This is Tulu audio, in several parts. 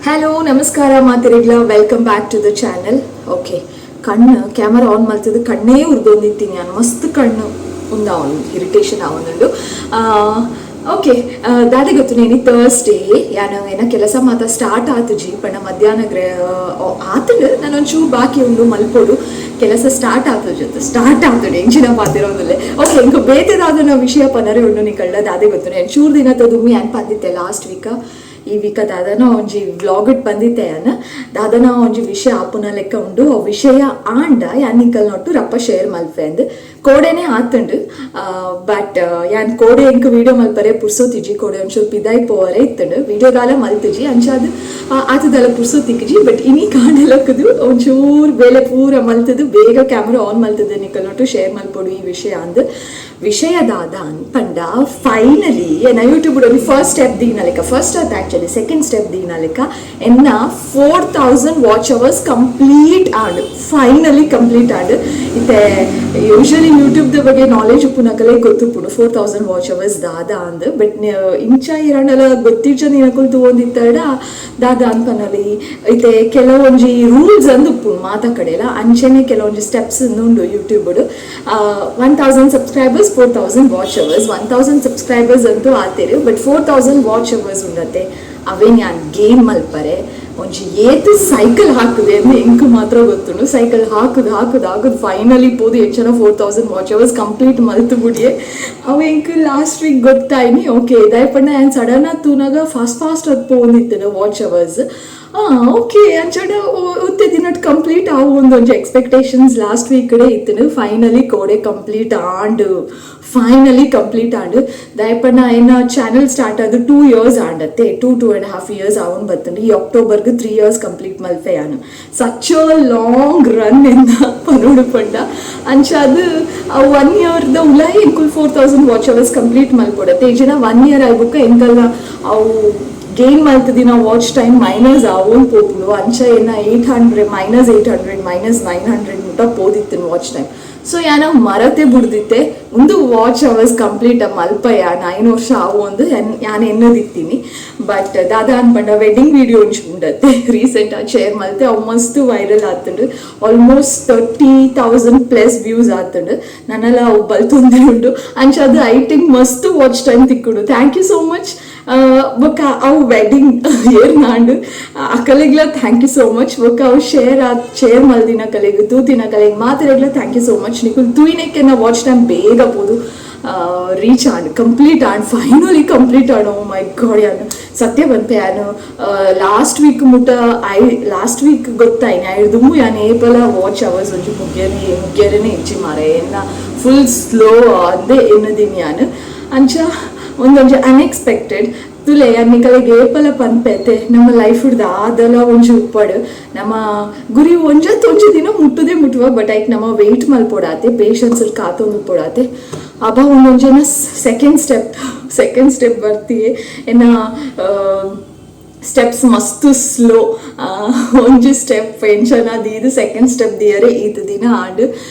ಹಲೋ, ನಮಸ್ಕಾರ ಮಾತೆರೆಗ್ಲ. Welcome back to the channel. Okay, ಕಣ್ಣು ಕ್ಯಾಮರಾ ಆನ್ ಮಲ್ತದ್ದು ಕಣ್ಣೇ ಉರ್ದೊಂದಿತ್ತೀನಿ ನಾನು. ಮಸ್ತ್ ಕಣ್ಣು ಉಂದಾವನ್ ಇರಿಟೇಷನ್ ಆವೊಂದುಂಡು. ಓಕೆ, ದಾದೆ ಗೊತ್ತು, ಇನಿ ಥರ್ಸ್ಡೇ. ಯಾನು ಏನ ಕೆಲಸ ಮಾತ ಸ್ಟಾರ್ಟ್ ಆತುಜಿ ಪಂಡ ಮಧ್ಯಾಹ್ನ ಗ್ರ ಆತುಂಡು. ನಾನು ಒಂಚೂರು ಬಾಕಿ ಉಂಡು ಮಲ್ಪೊಡು. ಕೆಲಸ ಸ್ಟಾರ್ಟ್ ಆತು ಜೊತೆ ಸ್ಟಾರ್ಟ್ ಆತುಂಡು ಎಂಚಿನ ಪಾತಿರೋದಿಲ್ಲ. ಓಕೆ, ಇಂಕ ಬೇತೆದಾದನ ವಿಷಯ ಪನರೆ ಉಂಡು ನಿಕಲ್ಡ. ದಾದೆ ಗೊತ್ತು, ಚೂರು ದಿನ ದುಮ್ಮಿ ಅನ್ ಪಂದಿತ್ತೆ ಲಾಸ್ಟ್ ವೀಕ್. ಈ ವೀಕ ದಾದನ ಒಂಜಿ ವ್ಲಾಗ್ it ಬಂದಿತ್ತೆ ಯಾನ್. ದಾದನ ಒಂಜಿ ವಿಷಯ ಆಪುನ ಲೆಕ್ಕ ಉಂಡು. ಆ ವಿಷಯ ಆಂಡ ಯಾನ್ ನಿಕಲ್ ನೊಟ್ಟು ರಪ್ಪ ಶೇರ್ ಮಲ್ಪೆ ಅಂದ್ ಕೋಡೆನೆ ಆತುಂಡು. ಬಟ್ ಯಾನ್ ಕೋಡೆ ಎಂಕ್ ವಿಡಿಯೋ ಮಲ್ಪರೆ ಪುರ್ಸೊತಿಜಿ. ಕೋಡೆ ಒಂಚೂರು ಪಿದಾಯಿ ಪೋವರೆ ಇತ್ತುಂಡು. ವಿಡಿಯೋ ದಾಲ ಮಲ್ತಿಜಿ. ಅಂಚಾದ್ ಆತದಲ್ಲ ಪುರ್ಸೊತಿಕ್ಕಿಜಿ. ಬಟ್ ಇನಿ ಕಾಂಡಲಕ್ಕದು ಒಂಚೂರು ಬೇಲೆ ಪೂರ ಮಲ್ತದು ಬೇಗ ಕ್ಯಾಮ್ರಾ ಆನ್ ಮಲ್ತದೆ, ನಿಕಲ್ ನೊಟ್ಟು ಶೇರ್ ಮಲ್ಪೊಡು ಈ ವಿಷಯ ಅಂದ್. ವಿಷಯ ದಾದ ಪಂಡ, ಫೈನಲಿ ಎನ್ನ ಯೂಟ್ಯೂಬ್ ಫಸ್ಟ್ ಸ್ಟೆಪ್ ದೀನ ಲೆಕ್ಕ, ಫಸ್ಟ್ ಆತ್ ಆಕ್ಚುಲಿ ಸೆಕೆಂಡ್ ಸ್ಟೆಪ್ ದೀನ ಲೆಕ್ಕ, ಎನ್ನ 4000 ವಾಚ್ ಅವರ್ಸ್ ಕಂಪ್ಲೀಟ್ ಆಂಡ್. ಫೈನಲಿ ಕಂಪ್ಲೀಟ್ ಆಂಡ್. ಇತ್ತೆ ಯೂಶಲಿ ಯೂಟ್ಯೂಬ್ the ಬಗ್ಗೆ ನಾಲೆಜ್ ಉಪ್ಪುನಕಲೆ ಗೊತ್ತುಪ್ಪುಂಡು 4000 ವಾಚ್ ಅವರ್ಸ್ ದಾದ ಅಂದ್. ಬಟ್ ಇಂಚ ಇರಂಡಲ ಗೊತ್ತಿಜ್ಜ ನೀನಕುಲು ತೂವೊಂದಿತ್ತಡ ದಾದ ಅನ್ಪನಲ್ಲಿ. ಇತ್ತೆ ಕೆಲವೊಂಜಿ ರೂಲ್ಸ್ ಅಂದ್ ಉಪ್ಪುಂಡು ಮಾತ ಕಡೆಲ. ಅಂಚೆನೆ ಕೆಲವೊಂಜಿ ಸ್ಟೆಪ್ಸ್ ಉಂಡು YouTube. 1000 subscribers, 4000 watch hours. 1000 subscribers ಅಂತೂ ಆತೇರು, ಬಟ್ 4000 ವಾಚ್ ಅವರ್ಸ್ ಉಂಡತೆ. ಅವೇನ್ ಯಾನ್ ಗೇನ್ ಮಲ್ಪರೆ ಒಂಜಿ ಏತ್ ಸೈಕಲ್ ಹಾಕುದೆ ಅಂದ್ರೆ ಎಂಕ್ ಮಾತ್ರ ಗೊತ್ತುಂಡು. ಸೈಕಲ್ ಹಾಕುದು ಹಾಕುದು ಹಾಕುದು ಫೈನಲಿ ಪೋದು ಹೆಚ್ಚನ 4000 ವಾಚ್ ಅವರ್ಸ್ ಕಂಪ್ಲೀಟ್ ಮಲ್ತು ಬುಡಿಯೆ. ಅವು ಎಂಕ್ ಲಾಸ್ಟ್ ವೀಕ್ ಗೊತ್ತಾಯ್ನಿ. ಓಕೆ, ದಯಪಂಡ ಯಾನ್ ಸಡನ್ ಆದ್ ತೂನಾಗ ಫಾಸ್ಟ್ ಫಾಸ್ಟ್ ಅದು ಪೋಂದಿತ್ತು ವಾಚ್ ಅವರ್ಸ್. ಓಕೆ, ಅಂಚಡ ಉತ್ತೆ ದಿನಟ್ ಕಂಪ್ಲೀಟ್ ಆವು ಒಂದೊಂಜಿ ಎಕ್ಸ್ಪೆಕ್ಟೇಷನ್ಸ್ ಲಾಸ್ಟ್ ವೀಕ್ ಕಡೆ ಇತ್ತು. ಫೈನಲಿ ಕೋಡೆ ಕಂಪ್ಲೀಟ್ ಆಂಡ್. ಫೈನಲಿ ಕಂಪ್ಲೀಟ್ ಆಂಡ್. ದಯಪಣ್ಣ ಏನ ಚಾನೆಲ್ ಸ್ಟಾರ್ಟ್ ಆದ 2 ಇಯರ್ಸ್ ಆಂಡತ್ತೆ. 2, 2.5 years ಅವನ್ ಬತ್ತಂಡು. ಈ ಅಕ್ಟೋಬರ್ಗೆ 3 ಇಯರ್ಸ್ ಕಂಪ್ಲೀಟ್ ಮಲ್ಪೆ ಯಾನು. ಸಚ್ ಅ ಲಾಂಗ್ ರನ್ ಎಂದ ಪನೋಡು ಪಂಡ, ಅಂಚ ಅದು ಒನ್ ಇಯರ್ದ ಉಲಾಯಿ ಎಂಕುಲ್ 4000 ವಾಚ್ ಅವರ್ಸ್ ಕಂಪ್ಲೀಟ್ ಮಲ್ಪೊಡತ್ತೆ. ಈ ಜನ ಒನ್ ಇಯರ್ ಆಯ್ಬುಕ್ಕ ಎಂಕಲ್ಲ ಅವು ಗೇನ್ ಮಲ್ತದಿನ ವಾಚ್ ಟೈಮ್ ಮೈನಸ್ ಆವೊಂದು ಪೋಪುಂಡು. ಅಂಚ ಏನ 800, -800, -900 ಮುಟ್ಟ ಪೋದಿತ್ತು ವಾಚ್ ಟೈಮ್. ಸೊ ಯಾನ ಮರತೆ ಬುಡ್ದಿತ್ತೆ ಒಂದು ವಾಚ್ ಅವರ್ಸ್ ಕಂಪ್ಲೀಟ್ ಮಲ್ಪ ಯಾನ್ 5 ವರ್ಷ ಆವು ಒಂದು ಯಾನ್ ಎನ್ನದಿತ್ತೀನಿ. ಬಟ್ ದಾದಾ ಅನ್ಪಂಡ, ವೆಡ್ಡಿಂಗ್ ವಿಡಿಯೋ ಒಂಚು ಉಂಡತ್ತೆ, ರೀಸೆಂಟ್ ಆಗಿ ಶೇರ್ ಮಲ್ತೆ. ಅವು ಮಸ್ತ್ ವೈರಲ್ ಆತುಂಡು. ಆಲ್ಮೋಸ್ಟ್ 30,000 ಪ್ಲಸ್ ವ್ಯೂಸ್ ಆತುಂಡು. ನನ್ನೆಲ್ಲ ಅವು ಬಲ್ತೊಂದೇ ಉಂಡು. ಅಂಚ ಅದು I think ಮಸ್ತ್ ವಾಚ್ ಟೈಮ್ ತಿಕ್ಕುಡು. Thank you so much. ಬೊಕ್ಕ ಅವು ವೆಡ್ಡಿಂಗ್ ಏರ್ ನಾಂಡು ಅಕಲೆಗ್ಲ thank you so much. ಬೊಕ್ಕ ಅವು ಶೇರ್ ಆತ್ ಶೇರ್ ಮಲ್ದಿನ ಕಲೆಗ್, ತೂತಿನ ಕಲೆಗ್ ಮಾತೆರೆಗ್ಲ thank you so much. ನಿಕುಲ್ ತೂಯಿನೆಕ್ಕೆನ ವಾಚ್ ಟೈಮ್ ಬೇಗ ಪೋದು reach and complete and finally complete and. Oh my god, ಯಾನು ಸತ್ಯ ಬಂತೆ, ಯಾನು ಲಾಸ್ಟ್ ವೀಕ್ ಮುಟ್ಟ, I last week ಗೊತ್ತಾಯ್ನಿ. ಐದು ಯಾನ್ ಏಪಲ ವಾಚ್ ಅವರ್ಸ್ ಒಂಜಿ ಮುಗ್ಯನೆ ಮುಗ್ಯರನೆ ಇಜ್ಜಿ ಮಾರೆ, ಎನ್ನ ಫುಲ್ ಸ್ಲೋ ಅಂದೆ ಎನ್ನದಿನಿ ಯಾನು. ಅಂಚ ಒಂದೊಂಜಿ ಅನ್ಎಕ್ಸ್ಪೆಕ್ಟೆಡ್ ತುಲೆ ನಿಕಲೆಗ್ ಏಪಲ ಪನ್ಪೆತೆ, ನಮ್ಮ ಲೈಫ್ ಆದಲ ಒಂಜಿ ಉಪ್ಪಡು ನಮ್ಮ ಗುರಿ ಒಂಜತ್ ಒಂಜಿ ದಿನ ಮುಟ್ಟುದೇ ಮುಟ್ಟುವ. ಬಟ್ ಐಕ್ ನಮ್ಮ ವೆಯ್ಟ್ ಮಲ್ಪೊಡಾತೆ, ಪೇಷನ್ಸ್ ಕಾತೊಂದು ಉಪ್ಪೊಡಾತೆ. ಅಬ್ಬ ಒಂದೊಂಜಿನ ಸೆಕೆಂಡ್ ಸ್ಟೆಪ್, ಸೆಕೆಂಡ್ ಸ್ಟೆಪ್ ಬರ್ತೀಯೆ. ಎನ್ನ ಸ್ಟೆಪ್ಸ್ ಮಸ್ತ್ ಸ್ಲೋ. ಒಂಜಿ ಸ್ಟೆಪ್ ಎಂಚನ ದೀದು ಸೆಕೆಂಡ್ ಸ್ಟೆಪ್ ದಿಯರೆ ಈತ ದಿನ ಆಂಡ್.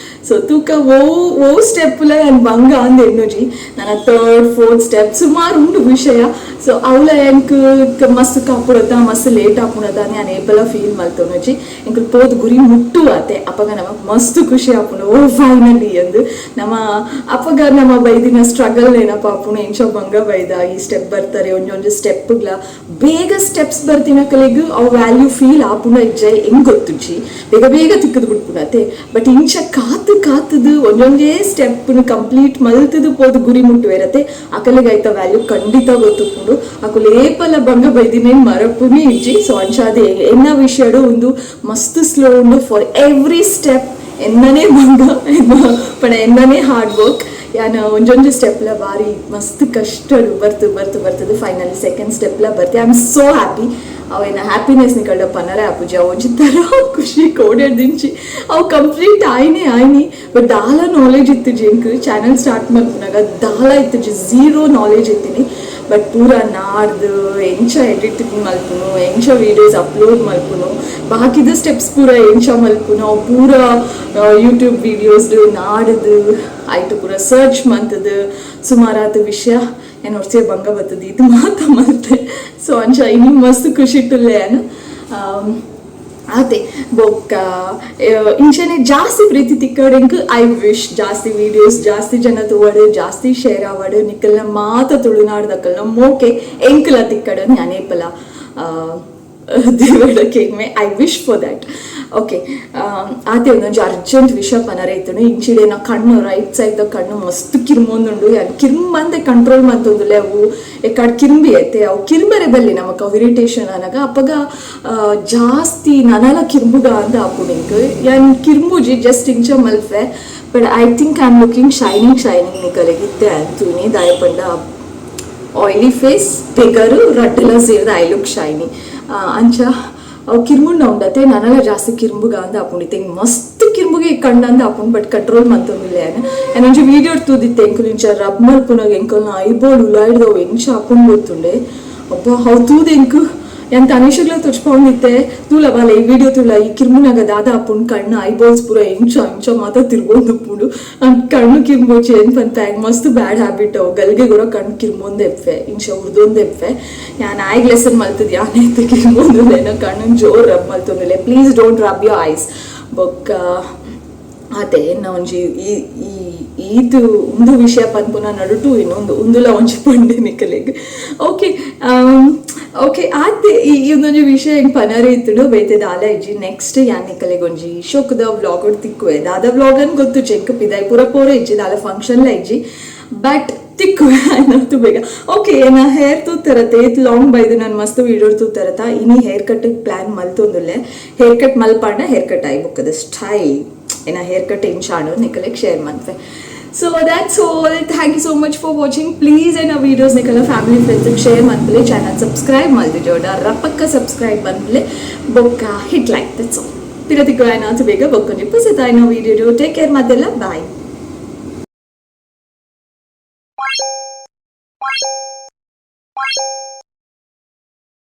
ಸೊ ತೂಕ ಓ ಓ ಸ್ಟೆಪ್ಲ ಯಾನ್ ಬಂಗ ಅಂದ್ ಎನ್ನುಜಿ. ನನ್ನ ಥರ್ಡ್ ಫೋರ್ತ್ ಸ್ಟೆಪ್ ಸುಮಾರು ಉಂಡು ವಿಷಯ. ಸೊ ಅವಳ ಎಂಕ್ ಮಸ್ತ್ ಕಾಪುಡತ ಮಸ್ತ್ ಲೇಟ್ ಆಪುಣದ ಯಾನ್ ಏಪಲ ಫೀಲ್ ಮಲ್ತೊನುಜಿ. ಎಂಕ್ ಪೋದು ಗುರಿ ಮುಟ್ಟು ಆತೆ, ಅಪಗ ನಮಕ್ ಮಸ್ತ್ ಖುಷಿ ಆಪುಂಡು. ಓ ಫೈನಲಿ ಅಂದು ನಮ್ಮ ಅಪಗ ನಮ್ಮ ಬೈದಿನ ಸ್ಟ್ರಗಲ್ ಏನಪ್ಪ ಆಪುಂಡು, ಎಂಚ ಬಂಗ ಬೈದ ಈ ಸ್ಟೆಪ್ ಬರ್ತಾರೆ. ಒಂಜೊಂಜಿ ಸ್ಟೆಪ್ಗ್ಲ ಬೇಗ ಸ್ಟೆಪ್ಸ್ ಬರ್ತಿನ ಕಲೆಗ್ ಅವು ವ್ಯಾಲ್ಯೂ ಫೀಲ್ ಆಪುಂಡ ಇಜ್ಜ ಹೆಂಗ್ ಗೊತ್ತುಜ್ಜಿ. ಬೇಗ ಬೇಗ ತಿಕ್ಕದು ಬಿಡ್ಪುಂಡತೆ. ಬಟ್ ಇಂಚ ಕಾತು ಕಾತದು ಒಂದೊಂದೇ ಸ್ಟೆಪ್ ಕಂಪ್ಲೀಟ್ ಮಲ್ತದು ಪೋದು ಗುರಿ ಮುಟ್ಟುವೆರತೆ, ಅಕಲಿಗೆ ಐತ ವ್ಯಾಲ್ಯೂ ಖಂಡಿತ ಗೊತ್ತುಪ್ಪುಂಡು. ಅಕುಲು ಏಪಲ ಬಂಗ ಬೈದಿನೇನ್ ಮರಪುನಿ ಇಜ್ಜಿ. ಸೊ ಅಂಚಾದೆ ಎನ್ನ ವಿಷಯಡು ಒಂದು ಮಸ್ತ್ ಸ್ಲೋ ಉಂಡು. ಫಾರ್ ಎವ್ರಿ ಸ್ಟೆಪ್ ಎನ್ನನೇ ಬಂಗ ಪಣ ಎನ್ನನೇ ಹಾರ್ಡ್ ವರ್ಕ್. ಯಾನ್ ಒಂಜೊಂಜಿ ಸ್ಟೆಪ್ಲ ಬಾರಿ ಮಸ್ತ್ ಕಷ್ಟಡು ಬರ್ತು ಬರ್ತು ಬರ್ತದೆ ಫೈನಲಿ ಸೆಕೆಂಡ್ ಸ್ಟೆಪ್ಲ ಬರ್ತೆ. I am so happy. ಅವೇನ ಹ್ಯಾಪಿನೆಸ್ ನಿಕಲ್ಡ ಪನರೆ ಆಪುಜಿ. ಅವು ಒಂಜಿ ತರ ಖುಷಿ ಕೋಡೆಡ್ ದಿಂಚಿ ಅವು ಕಂಪ್ಲೀಟ್ ಆಯ್ನೆ ಆಯ್ನಿ. ಬಟ್ ದಾಲ ನಾಲೆಜ್ ಇತ್ತು ಎಂಕ್. ಚಾನಲ್ ಸ್ಟಾರ್ಟ್ ಮಲ್ಪುನಾಗ ದಾಲ ಇತ್ತುಜಿ, ಝೀರೋ ನಾಲೆಜ್ ಇತ್ತೀನಿ. ಬಟ್ ಪೂರ ನಾಡ್ದು ಎಂಚ ಎಡಿಟಿಂಗ್ ಮಲ್ಪುನು, ಎಂಚ ವೀಡಿಯೋಸ್ ಅಪ್ಲೋಡ್ ಮಲ್ಪುನು, ಬಾಕಿದ ಸ್ಟೆಪ್ಸ್ ಪೂರ ಎಂಚ ಮಲ್ಪುನು, ಅವು ಪೂರ ಯೂಟ್ಯೂಬ್ ವೀಡಿಯೋಸ್ ನಾಡ್ದು ಆಯ್ತು ಪೂರ ಸರ್ಚ್ ಮಂತದು ಸುಮಾರಾದ ವಿಷಯ ಏನು ವರ್ಷ ಬಂಗ ಬರ್ತದೆ ಇದು ಮಾತ ಮಲ್ತೆ. ಸೊ ಅಂಚ ಇನ್ನು ಮಸ್ತ್ ಖುಷಿ ಇಟ್ಟುಲ್ಲೆ. ಆತೆ ಬೊಕ್ಕ ಇಂಚನೆ ಜಾಸ್ತಿ ಪ್ರೀತಿ ತಿಕ್ಕಡ್ ಎಂಕ್. I wish ಜಾಸ್ತಿ ವೀಡಿಯೋಸ್ ಜಾಸ್ತಿ ಜನ ತೂವಡ್, ಜಾಸ್ತಿ ಶೇರ್ ಆವಡ್, ನಿಕಲ್ನ ಮಾತ ತುಳುನಾಡ್ದಕಲ್ನ ಮೋಕೆ ಎಂಕ್ಲ ತಿಕ್ಕಡ್. ಯಾನ್ ಏಪಲ ದೇವೆರ್ಡ ಕೇನ್ವೆ. I wish for that. Okay, ಆತೆ ಒಂದೊಂಜಿ ಅರ್ಜೆಂಟ್ ವಿಷಯ ಪನರೆ ಇತ್ತುಂಡು. ಇಂಚಿಡೆನ ಕಣ್ಣು, ರೈಟ್ ಸೈಡ್ ದ ಕಣ್ಣು ಮಸ್ತ್ ಕಿರ್ಮೊಂದುಂಡು. ಯಾನ್ ಕಿರ್ಂಬಂದೆ ಕಂಟ್ರೋಲ್ ಮಂತೊಂದುಲ್ಲೆ. ಅವು ಎಕ್ಕಾಡ್ ಕಿರ್ಂಬಿ ಐತೆ, ಅವು ಕಿರ್ಂಬರೆ ಬಲ್ಲಿ. ನಮಕ್ ಅವು ಇರಿಟೇಷನ್ ಆನಗ ಅಪಗ ಜಾಸ್ತಿ ನನಲ ಕಿರ್ಂಬುಗ ಅಂದ್ ಆಪುಂಡು ಎಂಕ್. ಯಾನ್ ಕಿರ್ಂಬುಜಿ, ಜಸ್ಟ್ ಇಂಚ ಮಲ್ಪೆ. But I think I am looking shining shining. ನಿಕಲೆಗ್ ಇತ್ತೆ ತೂನಿ. ದಾಯೆ ಪಂಡ ಆಯಿಲಿ ಫೇಸ್, ಬೆಗರು ರಡ್ಡಲ ಸೇರ್ದ್ I look shiny. ಅಂಚ ಅವು ಕಿರ್ಮುಂಡ ಉಂಡತೆ, ನನಲ ಜಾಸ್ತಿ ಕಿರ್ಂಬುಗ ಅಂದ್ ಆಪುಂಡು. ಇತ್ತೆ ಮಸ್ತ್ ಕಿರ್ಂಬುಗೆ ಕಣ್ಣಂದ್ ಆಪುಂಡು, ಬಟ್ ಕಂಟ್ರೋಲ್ ಮಂತೊಂದುಲ್ಲೆ ಯಾನ್. ಯಾನ್ ಒಂಜಿ ವೀಡಿಯೋ ತೂದಿತ್ತೆ, ಎಂಕುಲು ಇಂಚ ರಬ್ ಮಲ್ಪುನಗ ಎಂಕಲ್ನ ಐಬೋಲ್ ಉಲಾಯಿಡ್ದವು ಎಂಚ ಆಪುಂಡು ಗೊತ್ತುಂಡೆ. ಅಬ್ಬಾ, ಅವು ತೂದು ಎಂಕ್ ಯಾನ್ ತನಿಷಗ್ಲ ತೋಜ್ಪಾವೊಂದಿತ್ತೆ, ತೂಲ ಬಾಲೆ, ಈ ವಿಡಿಯೋ ತೂಲ, ಈ ಕಿರ್ಮುನಾಗ ದಾದ ಆಪುಂಡು, ಕಣ್ಣು ಐಬಾಲ್ಸ್ ಪೂರ ಎಂಚ ಎಂಚ ಮಾತ ತಿರ್ಗೊಂದುಪ್ಪುಂಡು, ಕಣ್ಣು ಕಿರ್ಂಬೊಚಿ ಏನ್ ಪನ್ಪೆ. ಮಸ್ತ್ ಬ್ಯಾಡ್ ಹ್ಯಾಬಿಟ್ ಅವು. ಗಲ್ಗೆ ಕೂಡ ಕಣ್ಣು ಕಿರ್ಮೊಂದೆ ಇಪ್ಪೆ, ಇಂಚ ಉರ್ದೊಂದೆ ಇಪ್ಪೆ. ಯಾನ್ ಆಯ್ಗ್ ಲೆಸನ್ ಮಲ್ತದ್ ಯಾನ್ ಇತ್ತೆ ಕಿರ್ಮೊಂದುಲ್ಲೇನ, ಕಣ್ಣು ಜೋರ್ rub ಮಲ್ತೊಂದುಲ್ಲೆ. Please don't rub your eyes. ಬೊಕ್ಕ ಅದೇ ಎನ್ನ ಒಂಜಿ ಈ ಈ ಈತ್ ಉಂದು ವಿಷಯ ಪನ್ಪುನ ನಡುಟು ಇನ್ನೊಂದು ಉಂದುಲ ಒಂಜಿ ಪಂಡೆ ನಿಕಲೆಗ್. ಓಕೆ ಓಕೆ, ಆತೆ. ಈ ಒಂದೊಂಜಿ ವಿಷಯ ಎಂಕ್ ಪನರೆ ಇತ್ತುಂಡು, ಬೇತೆ ದಾಲ ಇಜ್ಜಿ. ನೆಕ್ಸ್ಟ್ ಯಾನ್ ನಿಕಲೆಗ್ ಒಂಜಿ ಶೋಕುದ ವ್ಲಾಗ್ ತಿಕ್ಕುವೆ. ದಾದ ವ್ಲಾಗ್ ಅನ್ ಗೊತ್ತು, ಎಂಕ್ ಪಿದಾಯಿ ಪೂರ ಪೋರೆ ಇಜ್ಜಿ, ದಾಲ ಫಂಕ್ಷನ್ ಲ ಇಜ್ಜಿ, ಬಟ್ ತಿಕ್ಕುವೆ ಆಯ್ನಂತು ಬೇಗ. ಓಕೆ, ನಾ ಹೇರ್ ತೂತರತೆ, ಏತ್ ಲಾಂಗ್ ಬೈದು. ನಾನು ಮಸ್ತ್ ವೀಡಿಯೋ ತೂತರತ. ಇನಿ ಹೇರ್ ಕಟ್ ಪ್ಲಾನ್ ಮಲ್ತೊಂದುಲ್ಲೆ. ಹೇರ್ ಕಟ್ ಮಲ್ಪಾಂಡ ಹೇರ್ ಕಟ್ ಆಯಿ ಬೊಕ್ಕದ ಸ್ಟೈಲ್ ಏನ ಹೇರ್ ಕಟ್ ಎಂಚಾಂಡು ನಿಕಲೆಗ್ ಶೇರ್ ಮನ್ಪೆ. So that's all. Thank you so much for watching. Please ಎನ್ನ ವೀಡಿಯೋಸ್ ನಿಕಲ ಫ್ಯಾಮಿಲಿ ಫ್ರೆಂಡ್ಸ್ ಶೇರ್ ಮನ್ಪುಲೆ. ಚಾನಲ್ ಸಬ್ಸ್ಕ್ರೈಬ್ ಮಲ್ದಿಜೋಡ ರಪಕ್ಕ ಸಬ್ಸ್ಕ್ರೈಬ್ ಮನ್ಪುಲೆ. ಬೊಕ್ಕ ಹಿಟ್ ಲೈಕ್. That's all. ಪಿರ ತಿಕ್ಕುವ ಬೇಗ ಬೊಕ್ಕೊಂಜಿ ಪೊಸತಾಯಿನ ವೀಡಿಯೋ. ಟೇಕ್ ಕೇರ್ ಮತ್ತೆಲ್ಲ, ಬಾಯ್.